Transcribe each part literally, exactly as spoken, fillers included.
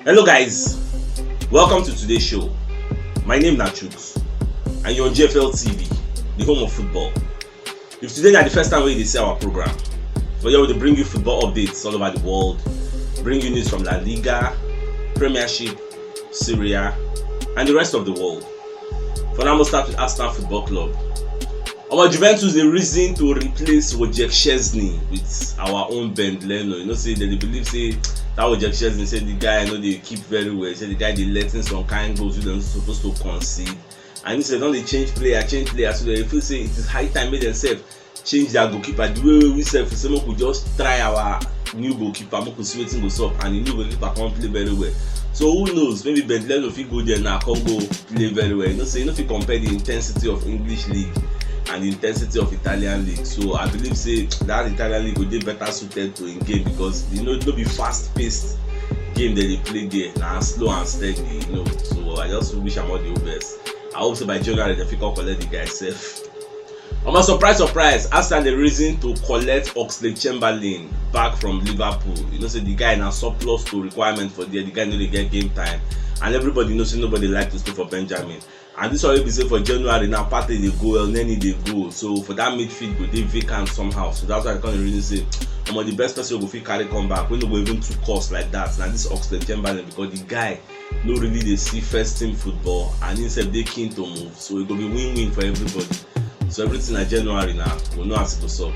Hello guys, welcome to today's show. My name na Chuks and you're on G F L T V, the home of football. If today na the first time wey you dey see our program, for here we dey bring you football updates all over the world, bring you news from La Liga, Premiership, Serie A, and the rest of the world. For now, we'll start with Arsenal Football Club. Our Juventus dey reason to replace Wojciech Szczesny with our own Bernd Leno. You know say dem dey believe say that Wojciech Szczesny, say the guy no dey keep very well, say the guy dey let in some kind goals wey dem suppose to concede. And he say don dey change player, change player, so dem feel say it is high time make dem sef change their goalkeeper. The way wey we sef say make we just try our new goalkeeper, make we see wetin go sup, and the new goalkeeper come play very well. So who knows, maybe Bernd Leno fit go there now, come go play very well. You know say you no fit compare the intensity of English league and the intensity of Italian league. So I believe say that Italian league go dey better suited to im game, because you know no be fast paced game dem dey play there, na slow and steady, you know. So I just wish am all the best. I hope say by January dem fit come collect the guy sef. Omo, surprise surprise, Arsenal dey reason to collect Oxlade-Chamberlain back from Liverpool. You know say the guy na surplus to requirement for there, the guy no dey get game time, and everybody know say nobody like to stay for Benjamin. And this one wey be say for January now, Partey dey go, Elneny dey go, so for that midfield go dey vacant somehow. So that's why I come dey reason say, omo, the best person wey go fit carry come back, wey no go even too cost like that, na this Oxlade-Chamberlain, because the guy no really dey see first team football, and him sef dey keen to move, so e go be win-win for everybody. So everything na January now, we know as e go sup.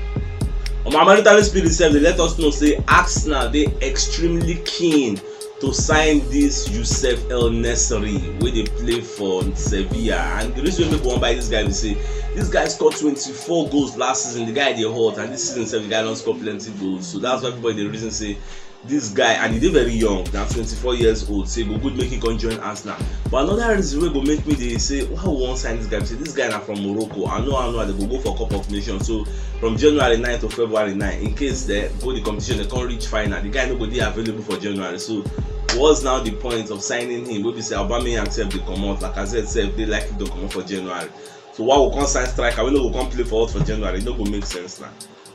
Omo, Maritali Spirit sef dey let us know say Arsenal dey extremely keen to sign this Youssef El Nesyri wey dey play for Sevilla, and the reason wey make we wan buy this guy be say this guy score twenty-four goals last season. The guy dey hot, and this season sef the guy don score plenty goals, so that's why everybody dey reason say this guy, and he dey very young, na twenty-four years old, say e go good make he come join Arsenal. But another reason wey go make me dey say why we wan sign this guy be say this guy na from Morocco. I know, I know, they go go for Cup of Nations. So from January nine to February nine, in case they go the competition, they come reach final, the guy no go dey available for January. So what's now the point of signing him? Wey be say Aubameyang sef dey comot, Lacazette sef dey likely to comot for January. So why we come sign striker wey no go come play for us for January? E no go make sense now.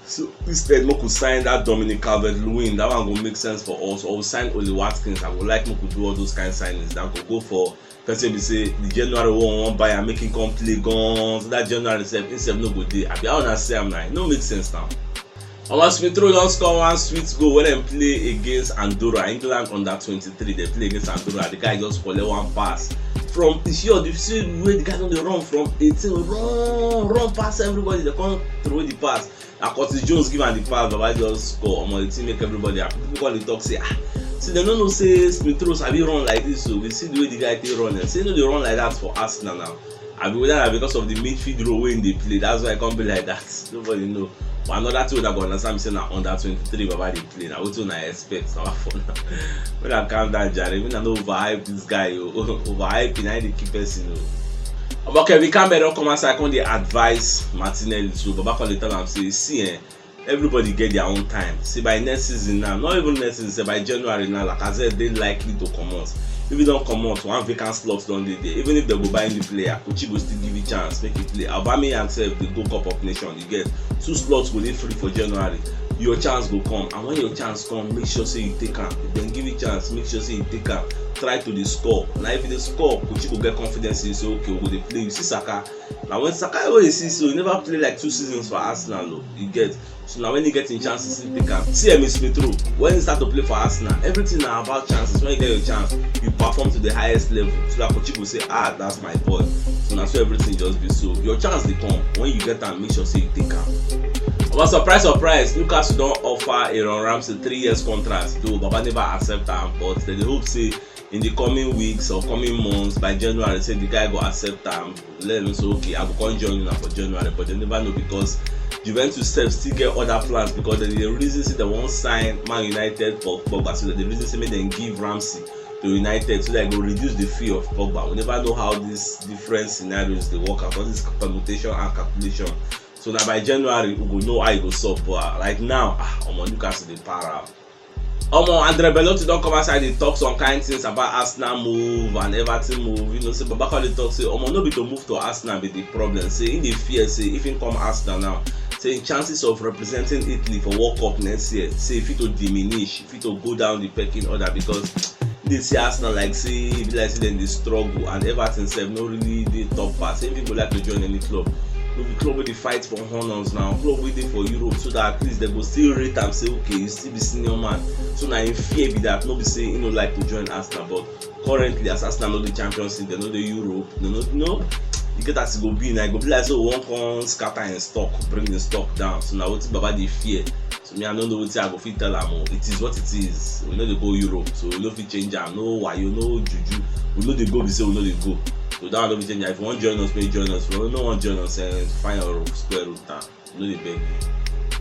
So instead, make we sign that Dominic Calvert-Lewin. That one go make sense for us. Or we sign Ollie Watkins. I go like make we do all those kind signings. That go go for person be say the January one wan buy am, make him come play gan. So that January sef, him sef no go dey. Abi how una see am now? E no make sense now. Omo, Smith Rowe don score one sweet goal when dem play against Andorra, England under twenty-three. They play against Andorra. The guy just collect one pass from, you see, you see where the guy don dey run from eighteen, run, run pass everybody. They come throw the pass. Na Curtis Jones give am the pass, Baba just score. Omo, the thing make everybody happy. People come dey talk say, ah, see, dem no know say Smith Rowe sabi run like this. So we see the way the guy take run. Dem say no dey run like that for Arsenal now. Abi whether na because of the midfield role wey him dey play, that's why e come be like that. Nobody know. But another thing wey I go understand be say na under twenty-three Baba dey play. Na wetin una expect? Na for now. Make una calm down, jare. Make una no overhype this guy o. Overhype na dey kill person o. Omo, Kevin Campbell don come outside, come dey advise Martinelli. So Baba come dey tell am say, see, eh, everybody get their own time. See, by next season now, not even next season, say by January now, Lacazette dey likely to comot. If he don comot, one vacant slot don dey there. Even if they go buy new player, Kochi go still give you chance, make you play. Aubameyang sef dey go Cup of Nation. You get two slots go dey free for January. Your chance go come, and when your chance come, make sure say you take am. If dem give you chance, make sure say you take am. Try to dey score. Na if you dey score, Kochi go get confidence in you, say, okay, we go dey play. You see Saka, na when Saka wey you see so, he never play like two seasons for Arsenal o. You get, so na when he get him chance, he still take am. See Emil Smith Rowe, when he start to play for Arsenal, everything na about chances. When you get your chance, you perform to the highest level, so that Kochi go say, ah, that's my boy. So na so everything just be. So your chance dey come, when you get am, make sure say you take am. But surprise surprise, Newcastle don offer Aaron Ramsey three years contract, though Baba never accept am, but dem dey hope say in the coming weeks or coming months, by January, say the guy go accept am. Let him say, okay, I go come join una for January, but dem never know, because Juventus sef still get other plans, because dem dey reason say dem wan sign Man United for Pogba, so dem dey reason say make dem give Ramsey to United so that e go reduce the fee of Pogba. We never know how these different scenarios dey work out, all this permutation and calculation. So na by January we go know how e go sup. But right now, ah, omo, Newcastle dey para. Omo, Andrea Belotti don come outside dey talk some kind things about Arsenal move and Everton move. You know say Baba come dey talk say, omo, no be to move to Arsenal be the problem. Say he dey fear say if he come Arsenal now, say him chances of representing Italy for World Cup next year, say e fit to diminish, e fit to go down the pecking order, because dey see Arsenal like say e be like say dem dey struggle, and Everton sef no really dey top pass. If you go like to join any club, no be club wey dey fight for honours now, club wey dey for Europe, so that at least dem go still rate am say okay, you still be senior man. So na im fear be that, no be say e no like to join Arsenal, but currently as Arsenal no dey Champions League, dem no dey Europe, dem no, no, you get as e go be. Na e go be like say we wan come scatter im stock, bring im stock down. So na wetin Baba dey fear. So me, I no know wetin I go fit tell am o. It is what it is. We no dey go Europe, so we no fit change am. No wayo, no juju. We no dey go be say we no dey go. So that one no fit change am. If you wan join us, make you join us. If you no wan join us, eh, find your square root now. We no dey beg you.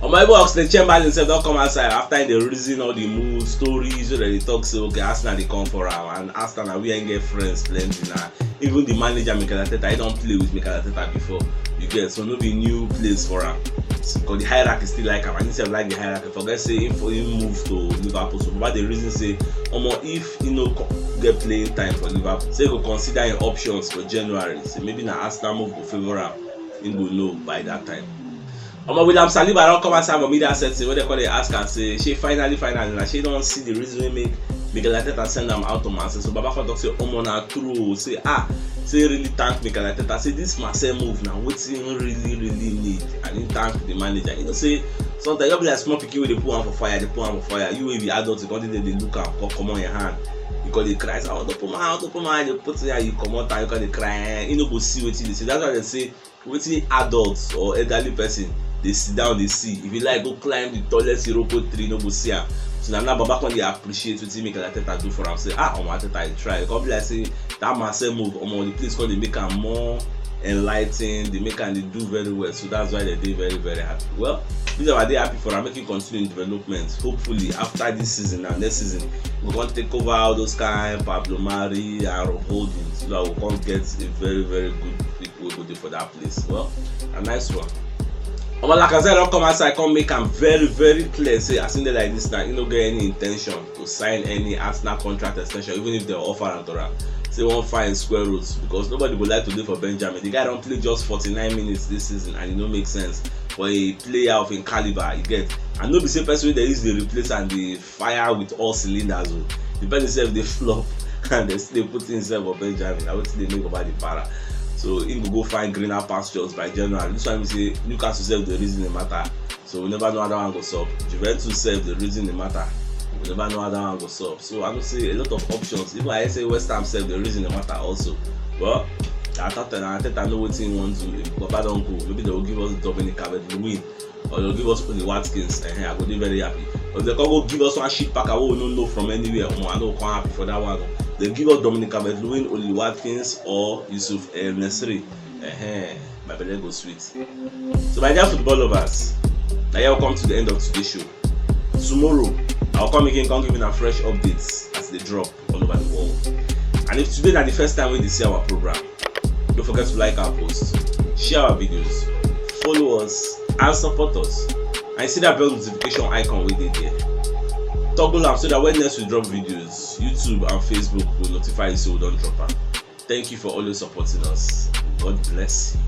Omo, Igbo Oxlade Chamberlain sef don come outside after he dey reason all the moves, stories wey dem dey talk say okay, Arsenal dey come for am, and Arsenal na where im get friends plenty na. Even the manager, Mikel Arteta, he don play with Mikel Arteta before. You get, so no be new place for am. Because the hierarchy still like am, and he sef like the hierarchy. Forget say he for him move to Liverpool. So Baba dey reason say, omo, if he no co- get playing time for Liverpool, say he go consider im options for January. Say maybe na Arsenal move go favour am. He go know by that time. Omo, William Saliba don come outside for media setting wey dem come dey ask am say, shey finally, finally, na shey don see the reason wey make Mikel Arteta send am out to Man City. So Baba come talk say, omo, na true o. Say, ah, say really thank Mikel Arteta. Say this Marseille move na wetin he really, really need, and he thank the manager. You know say sometimes you be like small pikin wey dey put am for fire, dey put am for fire. You wey be adult, you come dey dey look am, come comot your hand. You come dey cry, say, I want to put my hand, I want to put my hand. You put your hand, you comot, and you come dey cry. Eh, you no go see wetin dey see. That's why dem say wetin adult or elderly person dey sit down dey see, if you like, go climb the tallest Iroko tree, you no go see am. So na now Baba come dey appreciate wetin Mikel Arteta do for am. Say, ah, omo, Arteta, you try. E come be like say that Marseille move, omo, the place come dey make am more enlightened, dey make am dey do very well. So that's why dem dey very, very happy. Well, this Baba dey happy for am, make him continue im development. Hopefully after this season and next season, we go come take over all those kind Pablo Mari and Rob Holding, so that we come get a very, very good people wey go dey for that place. Well, a nice one. Omo, Lacazette don come outside, come make am very, very clear say as im dey like this now, he no get any intention to sign any Arsenal contract extension, even if dem offer am to am. Say he wan find square roots, because nobody go like to dey for Benjamin. The guy don play just forty-nine minutes this season, and e no make sense for a player of im caliber, you get. And no be say person wey dem use dey replace am dey fire with all cylinders o. The person sef dey flop and dem still dey put himself for Benjamin. Na wetin dey make Baba dey para. So he go go find greener pastures by January. This one be say Newcastle sef dey reason the matter. So we never know how that one go sup. Juventus sef dey reason the matter. We never know how that one go sup. So I know say a lot of options. Even I say West Ham sef dey reason the matter also. But Arteta, na Arteta know wetin he wan do. If Baba don go, maybe dem go give us Dominic Calvert-Lewin, or dem go give us Ollie Watkins. Eh, I go dey very happy. But if dem come go give us one shit packer wey we no know from anywhere, omo, I no come happy for that one. Dem give us Dominic Calvert-Lewin, Ollie Watkins, or Yusuf El Nesyri. Eh, my belle go sweet. So my dear football lovers, na here we come to the end of today's show. Tomorrow, I will come again, come give una fresh updates as they drop all over the world. And if today na the first time wey you dey see our program, don't forget to like our post, share our videos, follow us, and support us. And you see that bell notification icon wey dey there. Toggle am so that when next we drop videos, YouTube and Facebook go notify you say we don drop am. Thank you for always supporting us. God bless you.